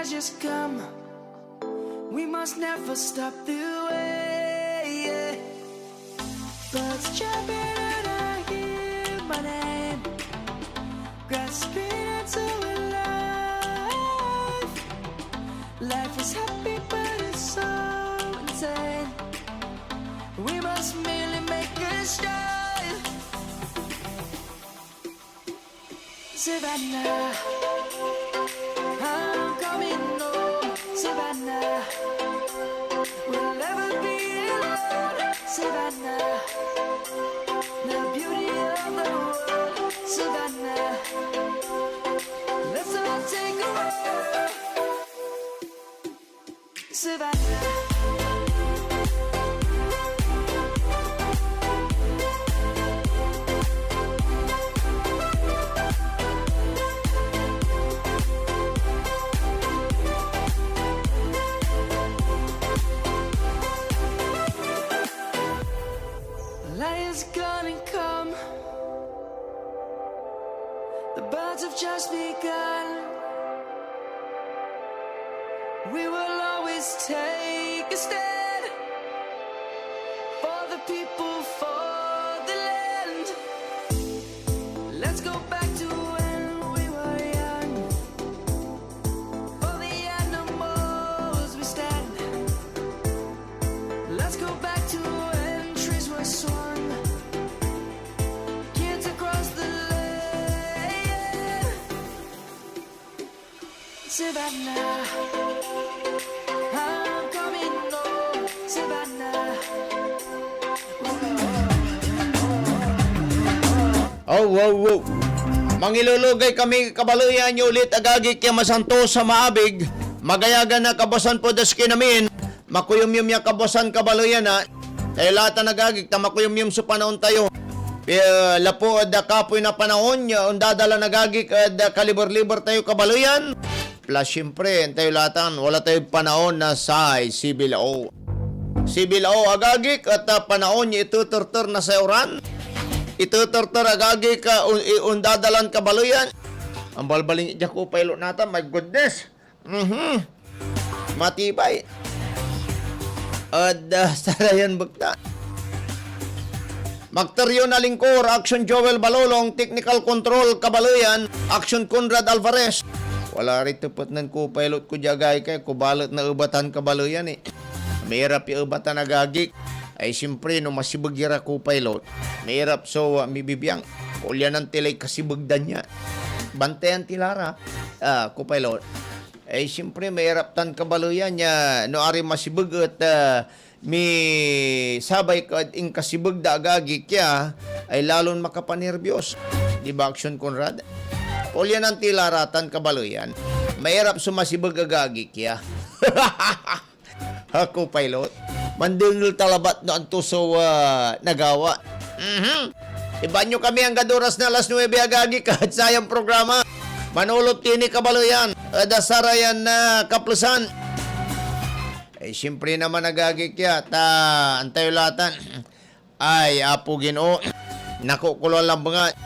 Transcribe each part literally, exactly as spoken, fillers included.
Just come. We must never stop the way, yeah. Birds chirping and I hear my name. Grass is green and so alive. Life is happy, but it's so insane. We must merely make a start. Savannah, I'm coming home. Savannah, we'll never be alone. Savannah, the beauty of the world. Savannah, let's all take a walk. Savannah. Light is gonna come. The birds have just begun. We will always take a stand for the people, for the land. Let's go back to when we were young. For the animals we stand. Let's go back to when trees were swung. Kids across the land. Savannah, I'm coming home. Savannah. Oh, wow, wow. Mangilulugay kami, kabaleyan yo ulit, agagik ya masantos a maabig. Magayagan na kabuasan po das kinamin. Makuyumyum ya kabuasan, kabaleyan, ha. Tayo la tan agagik, ta makuyumyum so panaon tayo. Pia, lapu ed kapoy na panaon ya ondadala na agagik ed kaliber-liber tayo, kabaleyan. Plus, siyempre, antayo la tan, wala tayoy panaon na say sibil o. Sibil o, agagik, et, ah, panaon ya iteterter na say uran. Iteterter, agagik, ah, on-, i-, ondadalan, kabaleyan. Ambalbaling dia, co-pilot natan, my goodness. Mhm. Matibay. Ed, ah, sarayan bekta. Magteryo na lingkor, Action Joel Balolong, technical control, kabaleyan, Action Conrad Alvarez. Wala ray tepet nen co-pilot ko dia, agagik, kubalet na ebatan, kabaleyan, eh. Mairap ya ebatan, agagik. Ay, siyempre, no masibeg ira co-pilot, mairap so, ah, mibibiang. Kaulyanan ti lay kasibeg da nia. Bantayan ti la ra, ah, co-pilot. Ay, siyempre, mairap tan kabaleyan ya no ari masibeg et, ah, misabay ka ed inkasibeg da, agagik, ya, ay lalon makapanerbios. Di ba, Action Conrad? Kaulyanan ti la ra tan kabaleyan. Mairap so masibeg, agagik, ya. Ha, co-pilot? Mandengel ta labat no anto so, ah, nagawa. Mhm. Iban yo kami anggad oras na alas nuebe, agagik, ed sayan programa. Manolot ti ni kabaleyan ed sarayan, ah, kaplesan. Eh, siyempre naman, agagik, ya, ta antayo la tan. Ay, Apo Ginoo, nakukuloan labat.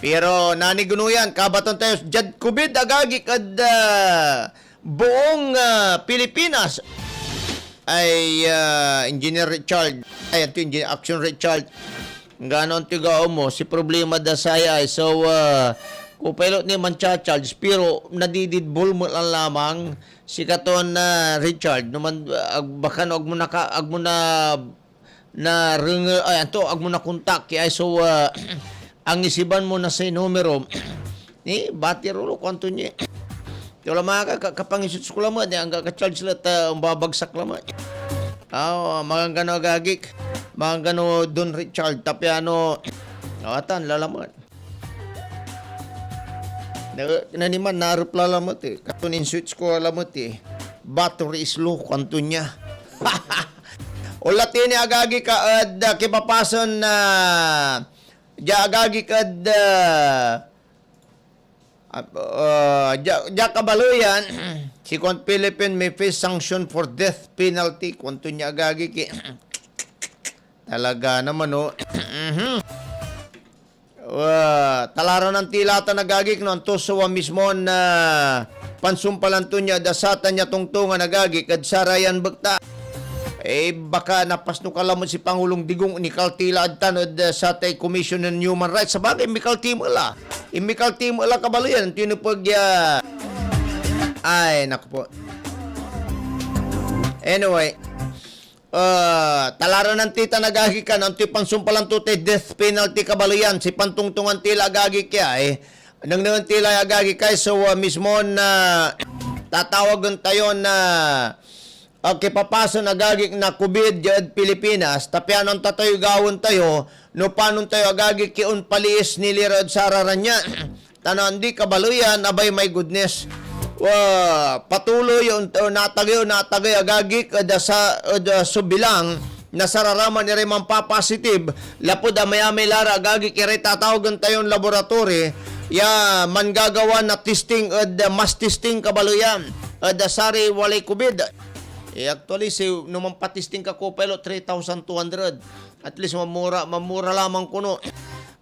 Pero nanigno yan, kabatan tayo diad covid, agagik, ed, ah, buong, ah, Pilipinas. Ay, ah, Engineer Richard, ay, anto, Engineer Action Richard. Ganon tiga mo, si problema da saya ay, so, ah, co-pilot ni mancha-charge, pero nadididbol mo lang lamang, sikaton, ah, Richard, no man, ah, baka no ag mo naka-, ag mo na narengel, ay, anto, ag mo nakontak, ay, so, ah, angisiban mo na say numero. Ni, batir ulo, kuanto ni. Ito lang mga ka-, ka-, kapangisut ko lamet, ni, angga ka-charge lamet, ah, ombabagsak lamet. Aw, maganggano agagik, maganggano Don Richard, Tapiano, awatan, lalamet. Na, naniman, narep la lamet eh. Katon in-switch ko lamet eh. Battery is low, kuanto nia. Onla ti ni agagik ed, ah, kipapasen na, dia agagik ed, ah, ah, ah, dia, dia kabaleyan, si Con Philippine may face sanction for death penalty, kuanto nia agagik eh. Talaga naman, oh. Mhm. Ah, talaranan ti la tan agagik no anto so, ah, mismon, ah, pansumpalan to nia ed satan ya tongtongan, agagik, ed sarayan bekta. Eh, baka napasno ka lamet si Pangulong Digong, inikalti la ed tan ed, ah, satay Commission on Human Rights. Sabagay, mikalti met la. Imikalti met la, kabaleyan, antoy nepeg ya, ay, naku po. Anyway, ah, talaranan ti tan, agagik, kan antoy pansumpalan to tay death penalty, kabaleyan, si pantongtongan ti la, agagik, ya, eh. Nengnengen ti la, agagik, ay so, ah, mismon, ah, tatawagen tayon, ah, Okay, papasen, agagik, na COVID diad Pilipinas, ta pianon ta tayo gawaen tayo, no panon tayo, agagik, ya onpaliis ni lira ed sararan nia. Tan andi, kabaleyan, abay, my goodness. Wa, patuloy ya on-, natagey, natagey, agagik, ed asa-, ed, ah, so bilang na sararaman iray manpapositib, lapud amayamay la ra, agagik, iray tatawagen tayon laboratory ya manggagawa na testing ed, ah, mass testing, kabaleyan, ed, ah, saray walay COVID. Eh, actually, si, no manpatesting ka, Kopilot, three thousand two hundred. At least, mamura, mamura lamang kuno.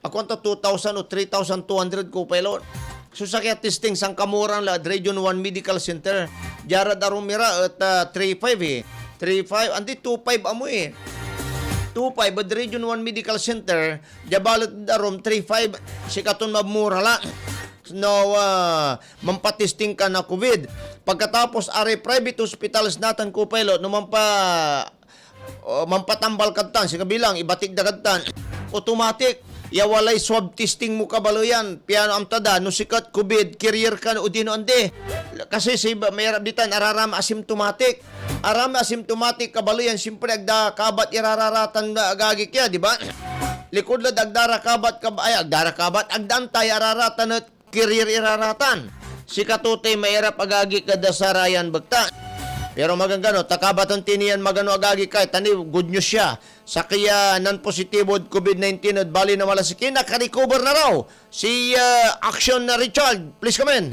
Ako, anta two thousand o three thousand two hundred, Kopilot. So, sakey a testing, sankamuran la, ed Region one Medical Center. Diarad arum ira, et, ah, three five, eh. Three five, andi two five amo, eh. Two five, ed Region one Medical Center, dia balet ed arum, three five, sikaton mamura la. No, ah, manpatesting ka na COVID. Pagkatapos, aray private hospitals natan, Kopilot, no manpa-, o, manpatambal kad tan, sikabilang, ibatik da kad tan, automatic ya walay swab testing mo, kabaleyan, piano amta da, no sikat COVID carrier ka, odino andi. Kasi si ba-, may arap ditan, araram asymptomatic. Aram asymptomatic, kabaleyan, siyempre, agda kabat irararatan, agagik, ya, di ba? Likud lad agda ra kabat, kab-, ay, agda ra kabat, agda antay araratan et carrier iraratan. Sikato tay mairap, agagik, ed sarayan bekta. Pero maganggano, ta kabatan ti niyan magano, agagik, ay, tan good news ya. Sakey a nanpositibo ed COVID nineteen ed Bali na Malasiqui, nakarecover na raw si, ah, Action Richard. Please come in.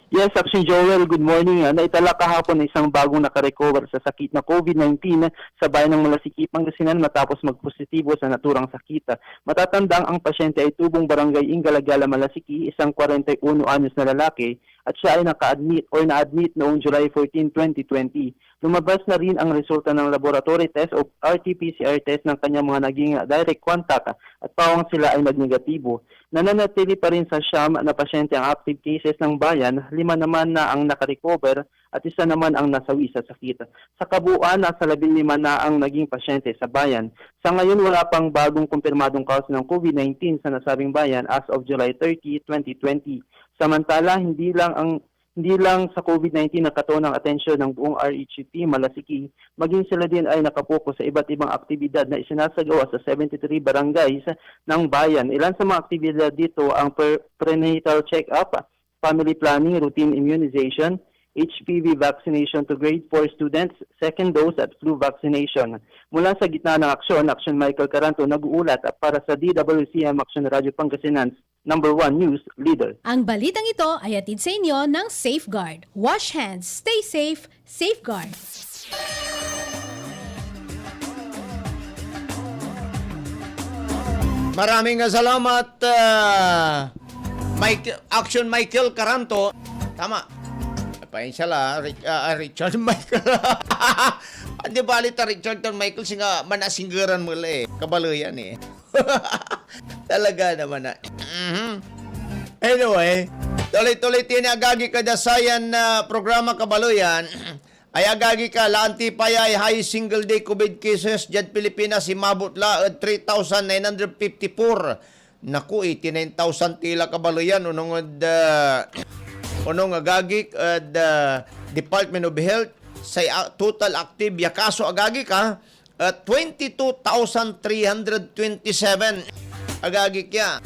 Yes, Action Joel, good morning. Ah, naitala kahapon na isang bagong nakarecover sa sakit na COVID nineteen sa bayan ng Malasiqui, Pangasinan, matapos magpositibo sa naturang sakit. Matatandang ang pasyente ay tubong Barangay Ingalagala, Malasiqui, isang kwarenta y uno anyos na lalaki, at siya ay naka-admit or na-admit noong July fourteen, twenty twenty. Lumabas na rin ang resulta ng laboratory test o R T P C R test ng kanyang mga naging direct contact at pawang sila ay nagnegatibo. Nananatili pa rin sa siyam na pasyente ang active cases ng bayan, lima naman na ang nakarecover at isa naman ang nasawi sa sakit. Sa kabuuan, nasa labinlima na ang naging pasyente sa bayan. Sa ngayon, wala pang bagong kumpirmadong kaso ng COVID nineteen sa nasabing bayan as of July thirty, twenty twenty. Samantala, hindi lang ang, hindi lang sa COVID nineteen nakatuon ang atensyon ng buong R H U P Malasiqui, maging sila din ay nakapokus sa iba't ibang aktibidad na isinasagawa sa seventy-three barangays ng bayan. Ilan sa mga aktibidad dito ang per-, prenatal check-up, family planning, routine immunization, H P V vaccination to grade four students, second dose at flu vaccination. Mula sa gitna ng aksyon, Action Michael Caranto nag-uulat para sa D W C M Action Radio Pangasinan, number one news leader. Ang balitang ito ay hatid sa inyo ng Safeguard. Wash hands, stay safe, Safeguard. Maraming salamat, ah, Mike, Action Michael Caranto. Tama. Pasensya la, Rich-, ah, ah, Richard Michael. Hindi bali ta Richard ton Michael, singa manasinggeran mo la eh. Kabaleyan eh. Talaga naman na. Mhm. Anyway, tuloy-tuloy ti ni agagi kada sayan na programa, kabaleyan. Ay agagi ka, laan ti payay high single day COVID cases diad Pilipinas, imabot la ed three thousand nine hundred fifty-four. Naku, eighty-nine thousand ti la, kabaleyan, onong ed, ah, onong agagik ed, ah, Department of Health, say, ah, total active ya kaso, agagik, ah, ah, twenty-two thousand three hundred twenty-seven. Agagik ya.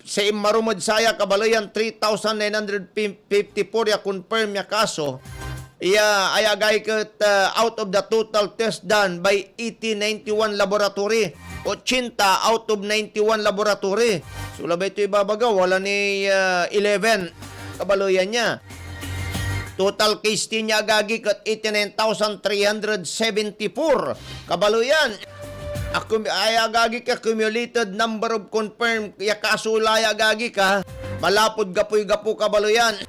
Say inmarum ed saya, kabaleyan, three thousand nine hundred fifty-four ya confirm ya kaso. Ya, ay agagik et, ah, out of the total test done by eighty ninety-one laboratory, ochenta out of ninety-one laboratory. So, labay to ibabaga, wala ni, ah, eleven. Kabaleyan ya. Total case ti nia agagik et eighty-nine thousand three hundred seventy-four. Kabaleyan. Accum-, ay agagik, accumulated number of confirmed ya kaso la ya agagik, ha. Malapud gapoy gapo, kabaleyan.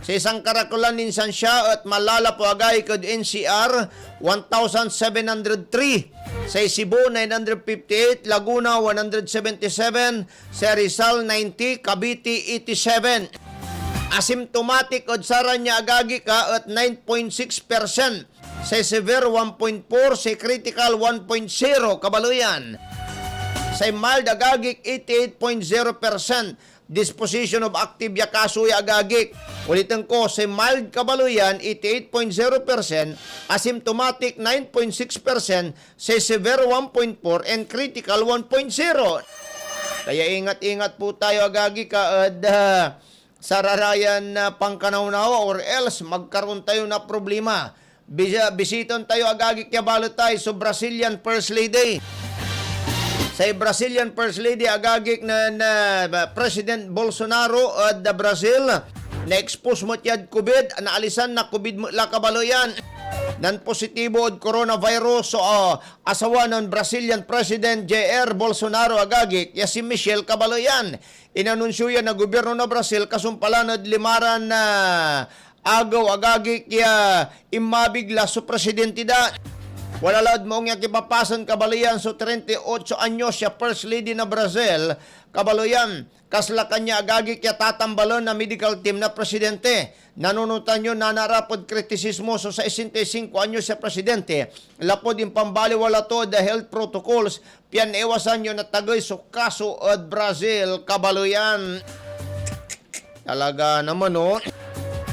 Say sankarakelan nin siansia et malalapu agagik ed N C R, one thousand seven hundred three. Say Cebu, nine hundred fifty-eight, Laguna, one hundred seventy-seven, say Rizal, ninety, Cavite, eighty-seven. Asymptomatic ed saran ya agagik a et nine point six percent. Say severe, one point four, say critical, one point zero, kabaleyan. Say mild agagik, eighty-eight point zero percent. Disposition of active ya kaso ya agagik. Uliten ko, say mild, kabaleyan, eighty-eight point zero percent, asymptomatic, nine point six percent, say severe, one point four, and critical, one point zero. Kaya ingat-ingat po tayo, agagik a ed, ah, sararayan, ah, pankanawnawa, or else magkaroon tayo na problema. Bisa-, bisiton tayo, agagik ya balet ay so Brazilian First Lady. Say Brazilian First Lady, agagik, na, na, ah, President Bolsonaro ed Brazil, na-expose met yad COVID, naalisan na COVID met la, kabaleyan. Nan positibo ed coronavirus so, ah, asawa nen Brazilian President Jair Bolsonaro, agagik, ya si Michelle, kabaleyan. Inanunsio ya na gobyerno na Brazil kasumpalan ed limaran, ah, agew, agagik, ya inmabig la so presidente da. Wala la ed maong ya kipapasen, kabaleyan, so treinta y ocho anyos ya First Lady na Brazil, kabaleyan. Kasla kanya, agagik, ya tatambalen na medical team na presidente. Nanunotan yo, nanarap ed kritisismo so sesenta y cinco anyos ya presidente lapud impambaliwala to ed health protocols pian naiwasan yo na tagey so kaso ed Brazil, kabaleyan. Talaga naman, oh.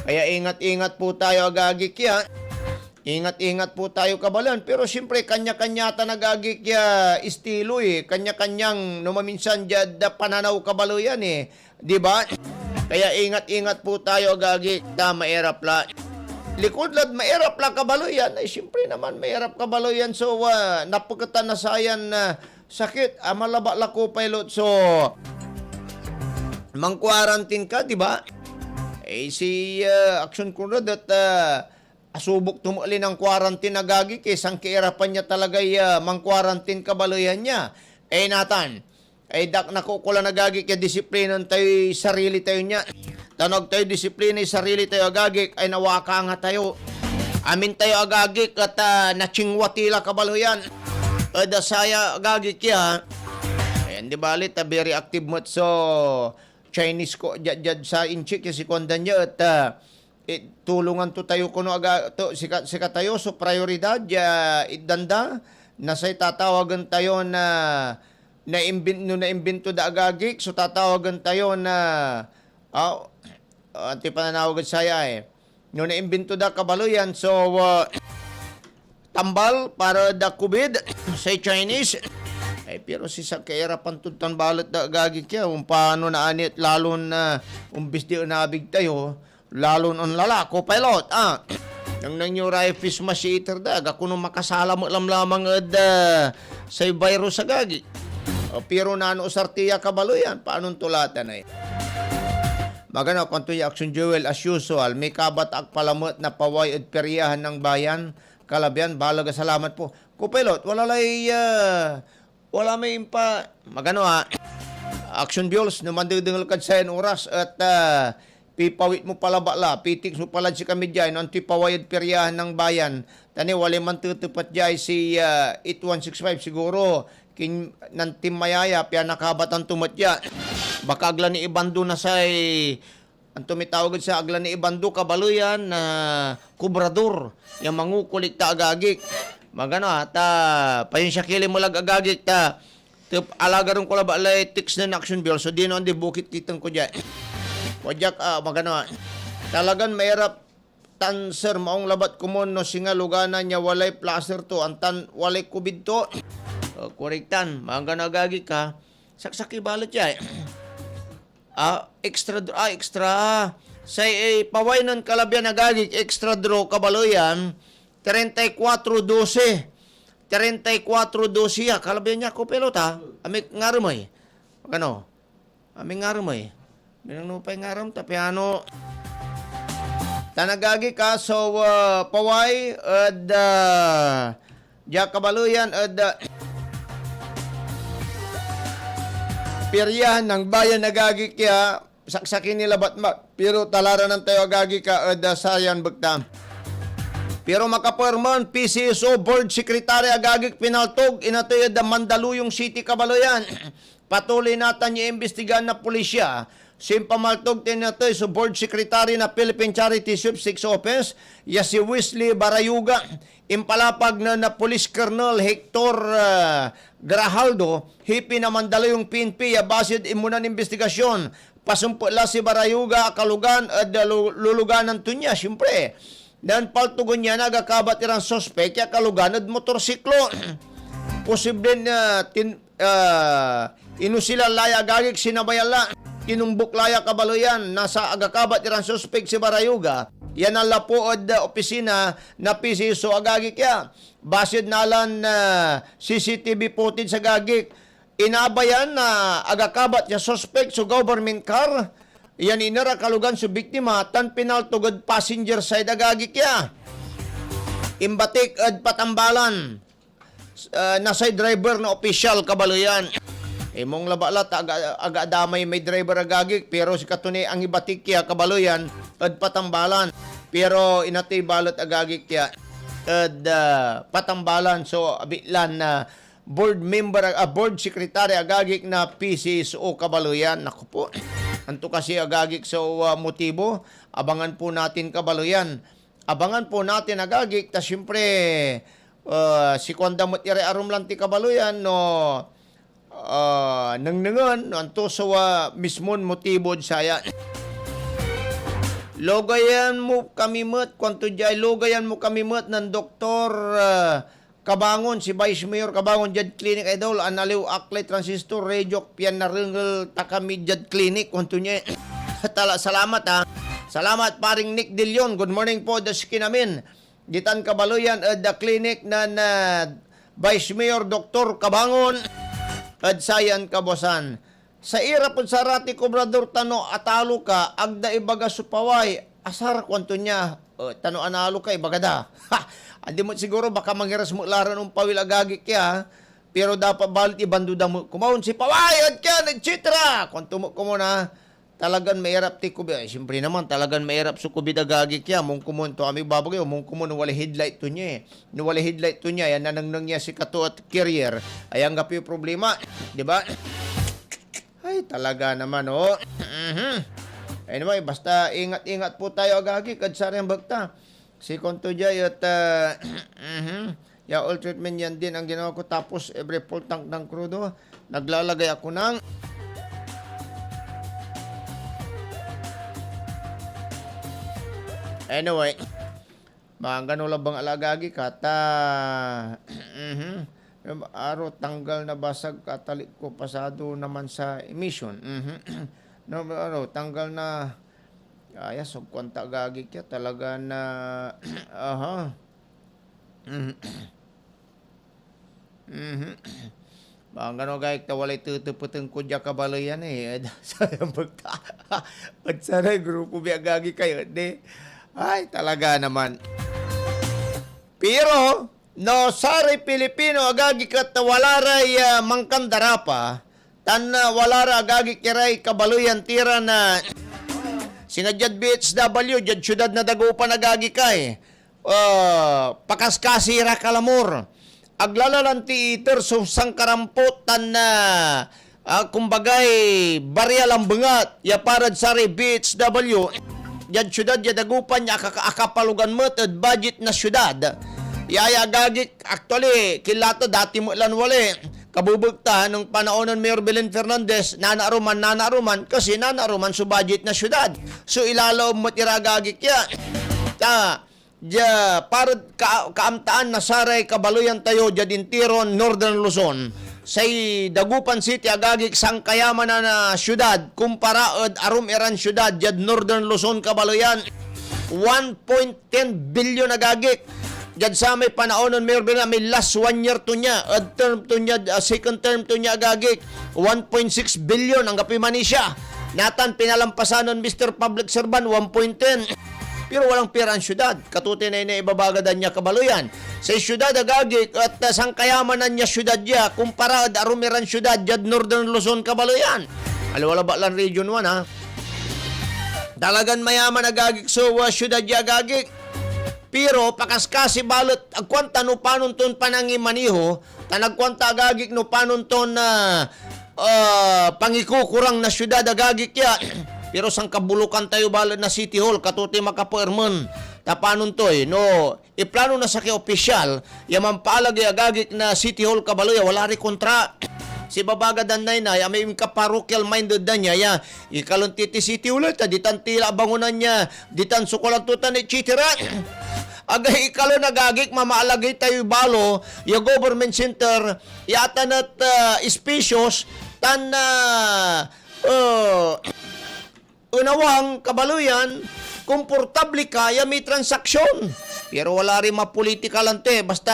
Kaya ingat-ingat po tayo, agagik, ya. Ingat-ingat po tayo, kabaleyan. Pero siyempre, kanya-kanya tan, agagik, ya estilo, eh. Kanya-kanyang no maminsan diad pananaw, kabaleyan, eh. Di ba? Kaya ingat-ingat po tayo, agagik, ta mairap la. Likud lad mairap la, kabaleyan, ay siyempre naman, mairap, kabaleyan, so, ah, napeketan na sayan, ah, sakit. Ah, malaba la ko, pilot, so, mang-quarantine ka, di ba? Eh, si, ah, Action Conrad et, ah, asubok to met lay nan-quarantine, agagik, eh, sankairapan ya talagay, ah, mang-quarantine, kabaleyan, ya. Eh, natan, ay dak nakukulan, agagik, ya disiplinan tayoy sarili tayo nia. Ta no ag tayo disiplinay sarili tayo, agagik, ay nawakanga tayo. Amin tayo, agagik, et, ah, natsingwati la, kabaleyan. Ed saya, agagik, ya. Ayan, di bali, ta very active met so Chinese ko, dia, diad sa Intsik, ya si kuan dan ya, et, ah, eh, tulongan to tayo kono, aga, to, sika-, sikatayo so prioridad ya itdan da, na say tatawagen tayo na, na imbin-, no naimbento da, agagik, so tatawagen tayo na, ah, antoy pananawag ed saya, eh. No naimbento da, kabaleyan, so, ah, tambal para da COVID, say Chinese. Ay, pero si sa kairapan tod tan balet da, agagik, ya, ompano naanit lalon, ah, ombis di onabig tayo, lalon onlala, co-pilot, ah. Nangnang yo ray face mask ya iter da, aga kono makasala met lamlamang ed, ah, say virus, agagik. O, pero nano usar ti ya, kabaleyan, panon to la tan ay. Magano, kuanto ya Action Joel, as usual, mikabat ak palamet na paway ed peryahan ng bayan, Kalabian, baleg a salamat po. Co-pilot, wala lay, ah, wala may impa-, magano, ah, Action Viols, no mandedengel kad sayan oras et, ah, pipawit mo pa la, pitik mo pa lad sikami diay, no antoy paway ed peryahan ng bayan, ta ni walay mantetepet diay si, ah, eight one six five siguro, kin-, nantimayaya, pian nakabatan to met ya. Baka ag la ni ibando na say Anto mitawag ed sa ag la ni ibando, kabaleyan, na kobrador ya mangukolekta, agagik. Magano, ah, ta pasensia ki la melag, agagik, ta tep-, alagaren ko labat lay text nen Action Bill, so di no andi bukit kiten ko dia. Wadiak, ah, magano, ah. Talagan mairap tan, sir, maong labat komun no singa loganan ya walay plaster to, antan walay COVID to. Oh, korektan, magano, agagik, ha. Saksakey balet ya, eh. Ah, extra dr-, ah, extra. Say, eh, paway nen Kalabian, agagik, extra draw, kabaleyan, treinta y cuatro doce. Treinta y cuatro doce ya, Kalabian ya, co-pilot, ha? Amik ngarem ay. Ano? Amik ngarem ay. Binang no pay ngarem, ta piano. Tan agagik, ah, so, ah, paway, ed, ah, Diad kabaleyan ed, ah, peryahan ng bayan, agagik ya, saksakey ni labat met. Pero talaranan tayo, agagik, ed, ah, sayan bekta. Pero makaperman, P C S O Board Secretary, agagik, pinaltog, inatey ed Mandaluyong City, kabaleyan. Patuloy natan ya imbestigaan na pulisya so impamaltog tan inatey so Board Secretary na Philippine Charity Sweepstakes Office, ya si Wesley Barayuga. Impalapag na, na Police Colonel Hector, ah, Grajaldo, hepe na Mandaluyong P N P, ya basid inmunan imbestigasyon, pasempet la si Barayuga a kalugan ed lu-, luluganan to nia, siyempre. Nen paltogen ya, agakabat iran suspek ya kalugan ed motorsiklo. Posible na tin-, ah, inusilan la ya, agagik, sinabayan la. Tinumbok la ya, kabaleyan, nasa agakabat iran suspek si Barayuga, ya nanlapu ed, ah, opisina na P C S O, agagik, ya. Basid nalan, ah, C C T V footage, agagik, inabayan na agakabat ya suspek so government car, yan iner a kalugan so biktima, tan pinaltog ed passenger side, agagik, ya. Imbatik ed patambalan, ah, na say driver na opisyal, kabaleyan. Imong labat la ta aga, aga damay may driver, agagik, pero sikato ni angibatik ya, kabaleyan, ed patambalan. Pero inatey balet, agagik, ya ed, ah, patambalan so abitlan na board member, ah, board secretary, agagik, na P C S O, kabaleyan. Naku po. Anto kasi, agagik, so, ah, motibo? Abangan po natin, kabaleyan. Abangan po natin, agagik, ta siyempre, ah, si kuan da met iray arum lan ti, kabaleyan, no, ah, nengnengen no anto so, ah, mismon motibo ed saya. Logayan mo kami met, kuanto diay, logayan mo kami met nen Doktor, ah, Cabangon, si Vice Mayor Cabangon, diad clinic, idol, analiw, aklay transistor, radio, pian narengel ta kami diad clinic, kuanto nia. Tala, salamat, ha. Salamat, paring Nick De Leon. Good morning po, da sikinamin. Ditan kabaleyan ed, ah, clinic nen, ah, Vice Mayor Doktor Cabangon ed sayan kabuasan. Sairap ed sarati, Kobrador, ta no atalo ka, ag da ibaga so paway, asar, kuanto nia. O, ta no analo ka, ibaga da. Ha! Andi met siguro, baka mangiras met la ran ompawil, agagik, ya. Pero dapat balet ibando da met komon si paway, ed kian, et cetera. Kuanto met komon, a, talagan mairap ti COVID. Ay, siyempre naman, talagan mairap so COVID, agagik, ya. Mong komon to, amig babagay, mong komon, walay headlight to nia, eh. No walay headlight to nia, yan nanengneng ya sikato et carrier, ay anggapoy problema, di ba? Ay, talaga naman, oh. Mhm. Anyway, basta ingat-ingat po tayo, agagik, ed saray bekta. Si kuanto diay et, ah, mhm. Ya oil treatment yan din ang ginawa ko. Tapos every full tank ng crudo, naglalagay ako ng, anyway, magano labang, agagik, ta, mhm. Aro, tanggal na basag katalik ko, pasado naman sa emission. Mhm. No, aro, tanggal na, ayas, so kuanta, agagik, ya talaga na, aha. Mhm. Mhm. Magano, agagik, ta walay tetepeten ko dia kabaleyan, eh. Sayan bekta. Ed saray grupo mi, agagik, kayo, di. Ay, talaga naman. Pero, no saray Pilipino, agagik, et wala ray, ah, mankandarapa, tan, ah, wala ra, agagik, iray kabaleyan ti ra na, singa diad B H W, diad siudad na Dagupan, agagik, ay, ah, pakaskasi ra kalamor. Ag la la lan ti iter so sankarampot tan, ah, ah, kumbagay, barya lambengat ya parad saray B H W diad siudad ya Dagupan ya aka-, akapalogan met ed budget na siudad. Ya, ya, agagik, actually, kilala ta dati met lan wala, eh. Kabebekta, nung panaon nen Mayor Belen Fernandez, nanaaruman, nanaaruman, kasi nanaaruman so budget na siudad. So, ilalaom met ira, agagik, ya. Ta, dia, parad ka-, kaamtaan na saray kabaleyan tayo diad intiron Northern Luzon, say Dagupan City, agagik, sankayamanan a siudad kumpara ed arum iran siudad diad Northern Luzon, kabaleyan. One point ten billion, agagik. Diad samay panaon nen Mayor Belen, may last one year to nia, ed term to nia, ah, second term to nia, agagik, one point six billion, anggapoy manisia. Natan, pinalampasan nen Mister Public Servant, one point ten. Pero walang pira an siudad. Katuti na ina ibabaga da nia, kabaleyan. Say siudad, agagik, et, ah, sankayamanan ya siudad ya, kumpara ed arum iran siudad diad Northern Luzon, kabaleyan. Aliwa labat lan Region one, ha. Talagan mayaman, agagik, so, ah, siudad ya, agagik. Pero pakaskasi balet, agkuan ta no panon ton panangimaneho, tan agkuan ta, agagik, no panon ton, ah, ah, pangikukurang na siudad, agagik, ya. Pero sankabulukan tayo balet na City Hall, katotoy makapaermen. Ta panon toy, no, iplano na sakey a opisyal ya mampaalagey, agagik, na City Hall, kabalo ya, wala ray kontra. Si babaga dan naynay, amay inka-parochial minded dan ya, ya, ikalon ti ti City Hall, ta ditan tila abangonan ya, ditan so kulanto tan, et cetera. Agay ikalon, agagik, mamaalagey tayoy balo ya government center, ya atan et, ah, spacious, tan, ah, ah, unawang, kabalo yan, komportable ka ya may transaksyon. Pero wala rin mapolitikal ante, basta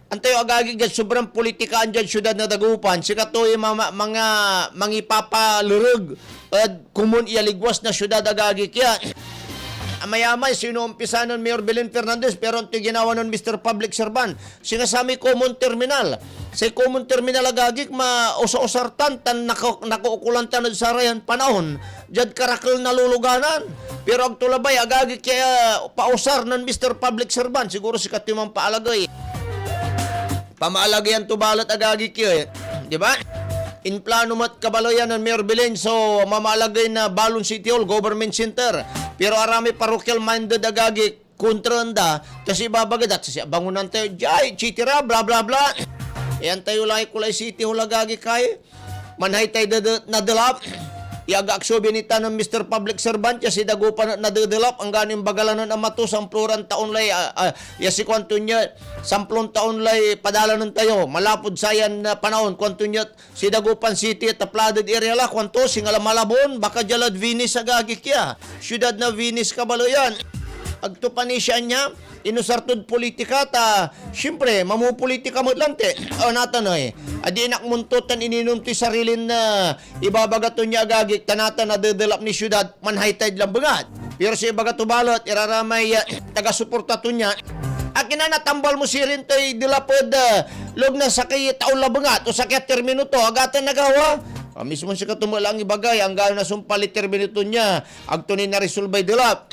antayo, agagik, diad sobran politikaan diad siudad na Dagupan, sikatoy mama-, mga mangipapalereg ed komon ya ligwas na siudad, agagik, ya. Amayamay, sinumpisa nen Mayor Belen Fernandez, pero antoy ginawa nen Mister Public Servant? Singa samay common terminal. Say common terminal, agagik, mausar-usar tan, tan naka-, nakaukolan tan ed sarayan panaon, diad karakel na luluganan. Pero agto labay, agagik, ya pausar nen Mister Public Servant. Siguro sikatoy mampaalagey. Pamaalageyan to balet, agagik, ya, eh. Di ba? Inplano met, kabalo yan, nen Mayor Belen so mamaalagey na balon City Hall, Government Center. Pero aramay parochial minded, agagik, kontra da, ta si ibabaga da, ta si abangonan tayo, diay, et cetera, bla, bla, bla. Yan tayo lay kulay City Hall, agagik, kay manhay tay dede-, nadelap. Ya agak so binita nen Mister Public Servant, ya si Dagupan et nadedelap, anggano imbaga la nen ama to, samploran taon lay, ah, ah, ya si kuanto nia, samplon taon lay padalanen tayo, malapud sayan, ah, panaon, kuanto nia, si Dagupan City et a flooded area la, kuanto, singa la Malabon, baka dia lad Venice, agagik, ya. Siudad na Venice, kabalo yan. Agto panisiaan ya, inusar tod politika, ta, siyempre, mamupolitika met lanti. O, natan, oy. Adi inak monto tan ininom toy sarilin, ah, ibabaga to nia, agagik, ta natan nadedelap ni siudad, manhaytayad lambengat. Pero si ibaga to balet, iraramay, ah, taga-suporta to nia, akin a natambal mo sirin toy delap ed, ah, loob na sakey taon labengat o sakey a termino to, agatan nagawa? Ah, mismon sikato met lang ibagay, anggano nasumpal i termino to nia, agto ni naresolbay delap.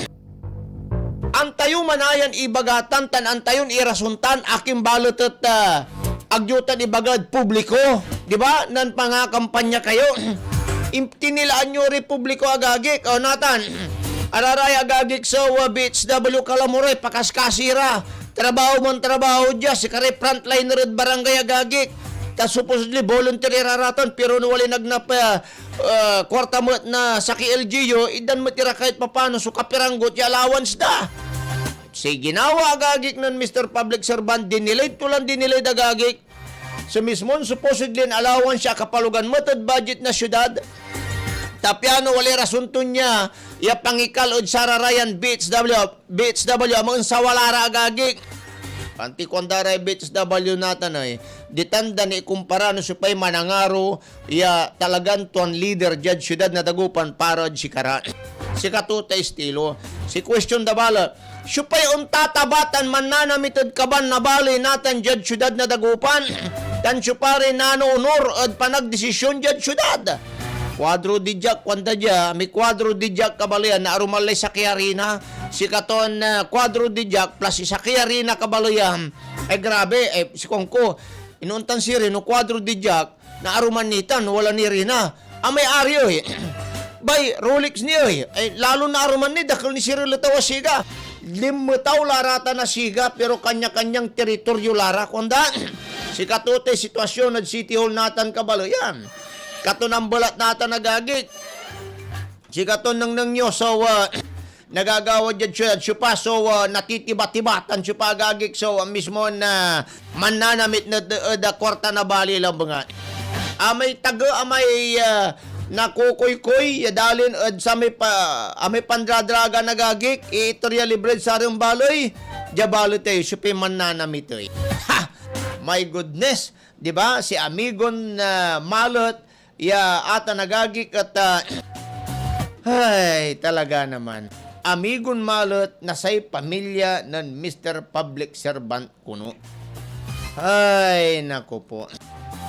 Antayo manayan ibagatan tan antayon irason tan, akin balet et, ah, agyo tan ibagad publiko, di ba? Nanpangakampanya kayo. Im-, tinilaan yo ray publiko, agagik. O, natan. Araray, agagik, so, ah, B H W Calamuray, pakaskasi ra. Trabaho man trabaho dia, sikaray frontliner ed barangay, agagik. Ta supposedly volunteer ira ratan, pero no walay nagnap, ah, ah, kuarta met na sakey L G U, itdan met ira kahit papano so kapiranggot ya allowance da. Say ginawa, agagik, nen Mister Public Servant, dinilay to lan dinilay, agagik. So mismon supposedly an allowance ya akapalogan met ed budget na siudad. Ta piano walay rason to nia ya pangikal ed sararayan B H W, B H W a mansawala ra, agagik. Anti kuanda ray B H W natan, ay, ditan da ni ikumpara no siopay manangaro ya talagan tuan lider diad siudad na Dagupan para ed sikara. Sikato tay estilo. Si question da balet, siopay ontataba tan mannanamit ed kaban na baley natan diad siudad na Dagupan? Tan siopa ray nano onor ed panagdesisyon diad siudad? Cuadro de Jack, kuanda dia, may Cuadro de Jack, kabaleyan, naaruman lay sakey a reyna. Sikaton, ah, Cuadro de Jack plus si sakey a reyna, kabaleyan. Ay, grabe, eh, si Kongko, inontan sirin no Cuadro de Jack, naaruman ni tan wala ni reyna. Amay ari, oy. Bay, Rolex ni, oy. Ay, lalo naaruman ni, dakel ni sirin letaw a siga. Linmetaw la ratan a siga, pero kanya-kanyang teritoryo la ra, kuanda. Sikato tay sitwasyon ed City Hall natan, kabaleyan. Katon ambelat natan, agagik. Sikaton nengneng yo, so, ah, nagagawa diad siudad, siopa so, ah, natitiba-tiba, tan siopa, agagik, so, ah, mismon, ah, mannanamit na ed, ed, ah, kuarta na baley labat. Amay taga, amay, ah, nakokoykoy ya dalin ed samay pa-, amay pandradraga, agagik, iiter ya libre ed saren baley, dia balet ey, siopay mannanamit ey. Ha! My goodness! Di ba? Si amigon, ah, Malet, ya atan, agagik, et, ah, ay, talaga naman. Amigon Malet na say pamilya nen Mister Public Servant kono. Ay, naku po.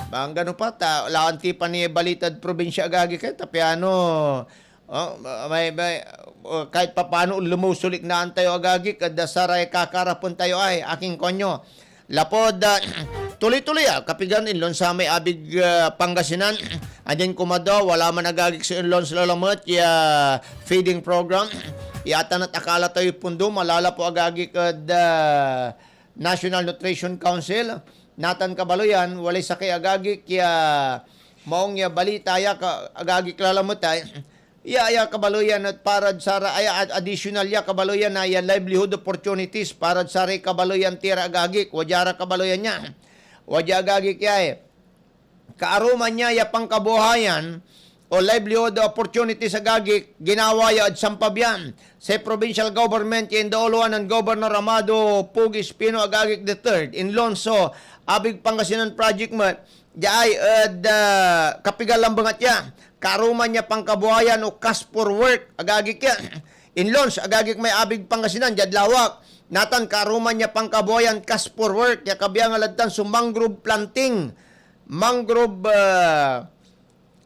Anggano pa, ta, lawan ti pa ni balitad probinsya, agagik, eh, ta piano, Oh, may, may, oh, kahit papaano, lumusulik na tayo, agagik, ed saray kakarapen tayo ay, akin konyo. Lapud, ah, tuloy-tuloy, ah, kapigan inlonsa may abig, ah, Pangasinan. Adin kumado, wala man agagik so inlons lalamet ya feeding program. Yatan et akala tayo pundo, malalapo agagik ed, ah, National Nutrition Council. Natan kabaloyan, walay sakey agagik ya maong ya balita ya ka, agagik lalamet ay. Ya, ya kabaloyan et parad sara-, ay, ad-, additional ya kabaloyan na ya livelihood opportunities parad saray kabaloyan tira agagik. Wadya ra kabaloyan ya. Wadya agagik ya eh. Kaaruman ya ya pangkabuhayan o livelihood opportunities agagik, ginawa ya ed sampabian. Say provincial government ya indaoloan nen Governor Amado Pogi Espino agagik the third, inlonso, abig Pangasinan project met, diay ed, ah, kapigan lambengat ya. Kaaruman ya pangkabuhayan o cash for work, agagik ya. Inlons, agagik may abig Pangasinan, diad lawak. Natan kaaruman ya pangkabuhayan cash for work, ya kabiangan lad tan so mangrove planting. Mangrove, ah,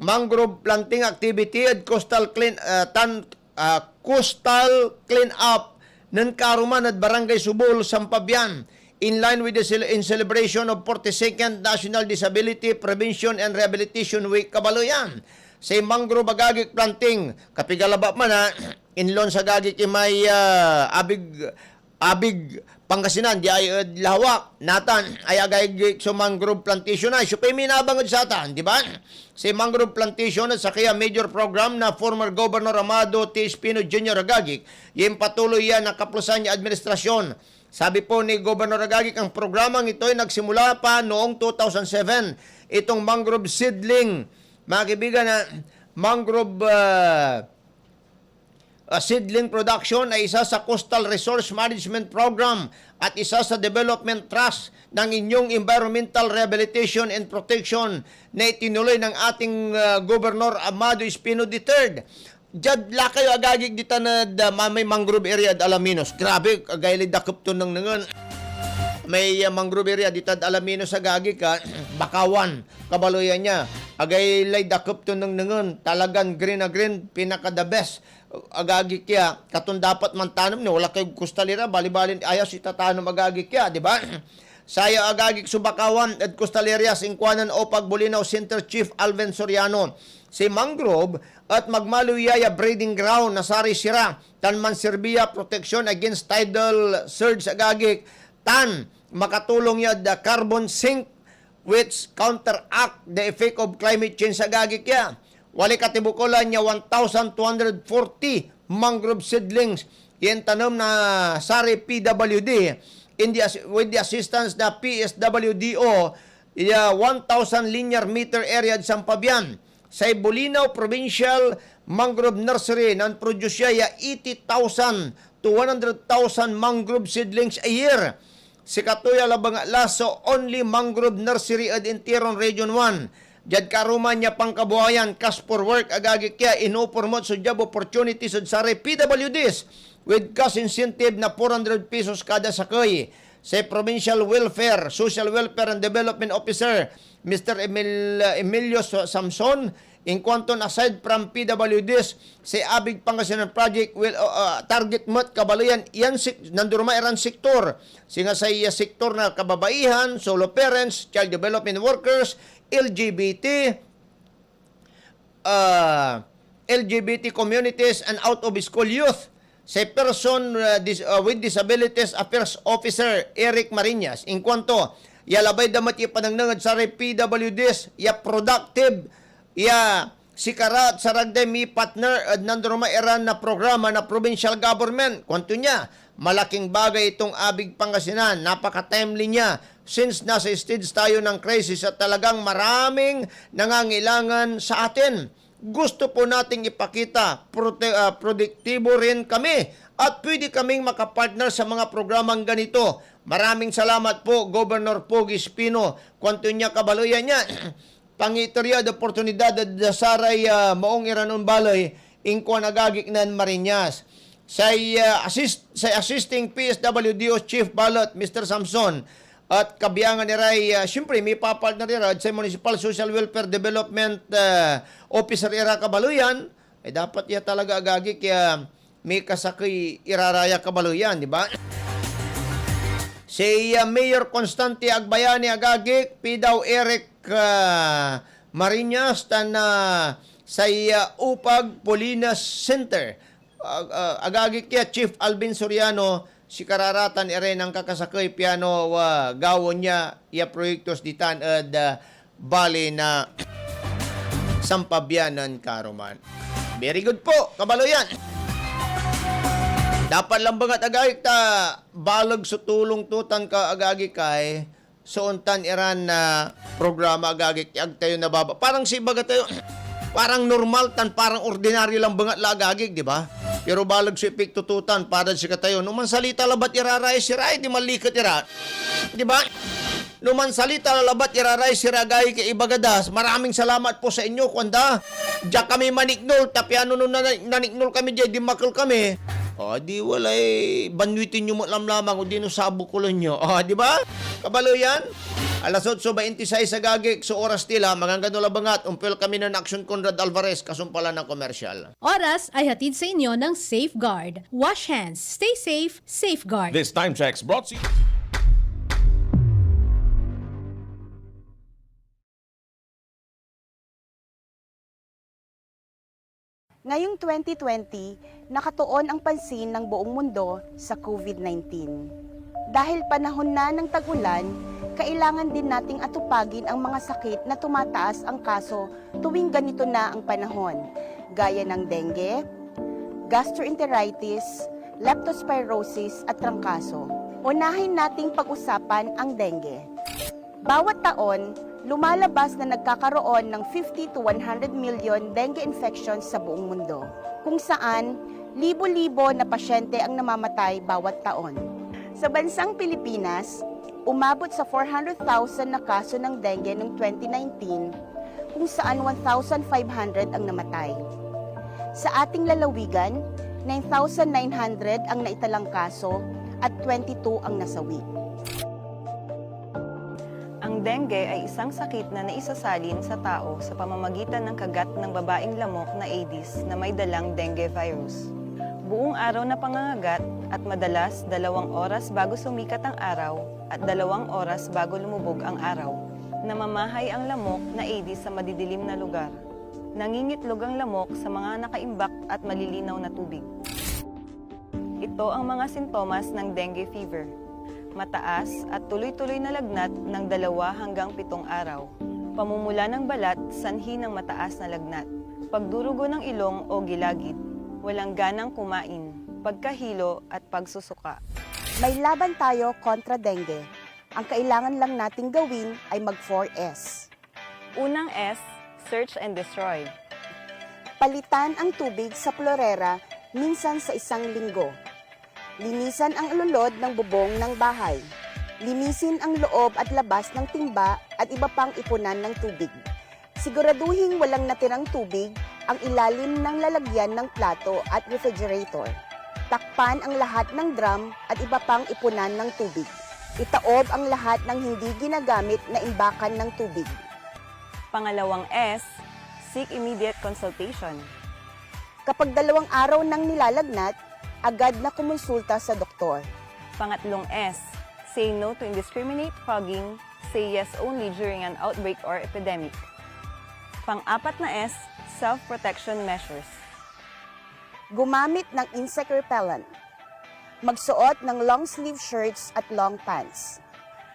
mangrove planting activity ed coastal clean, ah, tan, ah, coastal clean up nen karuman ed Barangay Subol, Sampabian, in line with the cel-, in celebration of forty-second National Disability Prevention and Rehabilitation Week, kabaloyan. Say mangrove agagik planting, kapigan labat man, ah, inlons agagik imay, ah, abig, abig Pangasinan, diay ed lawak, natan, ay agagik so mangrove plantation ay, so pay minabang ed satan, di ba? Si mangrove plantation et sakey a major program na former Governor Amado T. Espino Junior agagik, ya impatuloy ya na kaplosan ya administrasyon. Sabi po ni Governor agagik, ang programang ito ay nagsimula pa noong two thousand seven. Itong mangrove seedling, mga kaibigan, ah, mangrove, ah, ah, seedling production ay isa sa Coastal Resource Management Program at isa sa Development Trust ng Inyong Environmental Rehabilitation and Protection na itinuloy ng ating, ah, Gobernador Amado Espino the third. Diad lakayo agagik ditan ed, ah, ma-, may mangrove area ed Alaminos. Grabe, agay lay dakep ton nengnengen. May, ah, mangrove area ditad Alaminos agagik, ah, Bakawan, kabaloyan ya. Agay lay dakep ton nengnengen. Talagan green na green, pinaka the best. Agagik ya, katon dapat mantanem ni, wala kay coastal area, bali-bali ayos itatanem agagik ya, di ba? Saya agagik so Bakawan ed coastal areas, inkuanen OPAG Bolinao Center Chief Alvin Soriano. Si mangrove et magmaliw ya ya breeding ground na saray sira tan manserbi ya proteksyon against tidal surge agagik, tan makatulong ya the carbon sink which counteract the effect of climate change agagik ya. Walay katibukolan ya one thousand two hundred forty mangrove seedlings ya intanem na saray P W D in the as-, with the assistance na P S W D O, ya one thousand linear meter area ed Sampabian. Say Bolinao Provincial Mangrove Nursery, nan-produce ya ya eighty thousand to one hundred thousand mangrove seedlings a year. Sikato ya labangat la so only mangrove nursery ed interon Region one. Diad karuman ya pangkabuhayan, cash for work, agagik ya, inopor met so job opportunities ed saray P W Ds with cash incentive na four hundred pesos kada sakey. Say Provincial Welfare, Social Welfare and Development Officer, Mister Emil-, Emilio Sa-, Samson, inkuanton aside from P W Ds, say Abig Pangasinan Project will, uh, uh, target met kabaleyan yan sek-, nanduruma iran sektor, singa say, uh, sektor na kababaihan, solo parents, child development workers, L G B T, uh, L G B T communities and out of school youth. Say Person, uh, Dis-, uh, with Disabilities Affairs Officer Eric Marinas, inkuanto ya labay da met ya ipanengneng ed saray P W Ds ya productive ya sikara et sarag day mipartner ed nanduruma iran na programa na provincial government. Kuanto nia, malaking bagay itong Abig Pangasinan, napaka-timely nia since nasa stage tayo ng crisis at talagang maraming nangangailangan sa atin. Gusto po nating ipakita, prote-, ah, produktibo rin kami at pwede kaming makapartner sa mga programang ganito. Maraming salamat po, Governor Pogi Espino. Kuanto nia kabaleyan nia, pangiter ya ed oportunidad ed saray, ah, maong iran ombaley, inkuan agagik nen Marinas. Say, ah, assist-, say assisting P S W D O chief balet, Mister Samson, et kabiangan iray, ah, siyempre, mipapartner ira ed say Municipal Social Welfare Development, ah, Officer ira kabaleyan, Eh, dapat ya talaga, agagik, ya mikasakey irara ya kabaleyan, di ba? Si, ah, Mayor Constante Agbayani, agagik, Pidaw Eric, ah, Marinas, tan, ah, say, ah, Upag Polinas Center. Ag-, ah, agagik ya Chief Alvin Soriano, sikara ra tan iray nankakasakey piano, ah, gawaen ya, ya proyektos ditan ed, ah, bali na Sampabianan karuman. Very good po, kabaleyan. Dapat lambengat, agagik, ta baleg so tulong to tan ka, agagik, ay so ontan iran na programa, agagik, ag tayo nababa-, parang si ibaga tayo, parang normal tan parang ordinaryo lambengat la, agagik, di ba? Pero baleg so epekto to tan para sikatayo. No mansalita labat ira ra, eh, sira, eh, di manliket ira. Di ba? No mansalita labat ira ra, eh, sira, agagik, ibaga da, "Maraming salamat po sa inyo," kuanda. "Diak kami maniknol, ta piano no nana-, naniknol kami dia, dimakel kami." O, di walay banwitin yo met lamlamang, o di no sabukulen yo. O, di ba? Kabaleyan, alas otso baintisais, agagik, so oras tila, maganggano labengat, ompel kami nen Action Conrad Alvarez, kasumpalan na komersial. Oras ay hatid sa inyo ng Safeguard. Wash hands, stay safe, Safeguard. This time check's brought to you. Ngayong twenty twenty, nakatuon ang pansin ng buong mundo sa COVID nineteen. Dahil panahon na ng tag-ulan, kailangan din nating atupagin ang mga sakit na tumataas ang kaso tuwing ganito na ang panahon, gaya ng dengue, gastroenteritis, leptospirosis at trangkaso. Unahin nating pag-usapan ang dengue. Bawat taon, lumalabas na nagkakaroon ng fifty to one hundred million dengue infections sa buong mundo, kung saan libo-libo na pasyente ang namamatay bawat taon. Sa bansang Pilipinas, umabot sa four hundred thousand na kaso ng dengue noong twenty nineteen, kung saan one thousand five hundred ang namatay. Sa ating lalawigan, nine thousand nine hundred ang naitalang kaso at twenty-two ang nasawi. Ang dengue ay isang sakit na naisasalin sa tao sa pamamagitan ng kagat ng babaeng lamok na Aedes na may dalang dengue virus. Buong araw na pangangagat at madalas dalawang oras bago sumikat ang araw at dalawang oras bago lumubog ang araw. Namamahay ang lamok na Aedes sa madidilim na lugar. Nangingitlog ang lamok sa mga nakaimbak at malilinaw na tubig. Ito ang mga sintomas ng dengue fever. Mataas at tuloy-tuloy na lagnat ng dalawa hanggang pitong araw. Pamumula ng balat, sanhi ng mataas na lagnat. Pagdurugo ng ilong o gilagid. Walang ganang kumain. Pagkahilo at pagsusuka. May laban tayo kontra dengue. Ang kailangan lang nating gawin ay mag four S. Unang S, search and destroy. Palitan ang tubig sa plorera minsan sa isang linggo. Linisan ang lulod ng bubong ng bahay. Linisin ang loob at labas ng timba at iba pang ipunan ng tubig. Siguraduhing walang natirang tubig ang ilalim ng lalagyan ng plato at refrigerator. Takpan ang lahat ng drum at iba pang ipunan ng tubig. Itaob ang lahat ng hindi ginagamit na imbakan ng tubig. Pangalawang S, seek immediate consultation. Kapag dalawang araw nang nilalagnat, agad na kumonsulta sa doktor. Pangatlong S, say no to indiscriminate fogging, say yes only during an outbreak or epidemic. Pang-apat na S, self-protection measures. Gumamit ng insect repellent. Magsuot ng long sleeve shirts at long pants.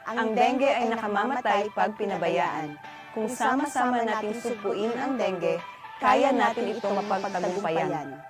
Ang dengue ay nakamamatay pag pinabayaan. Kung sama-sama nating sugpuin ang dengue, kaya natin itong mapagtagumpayan.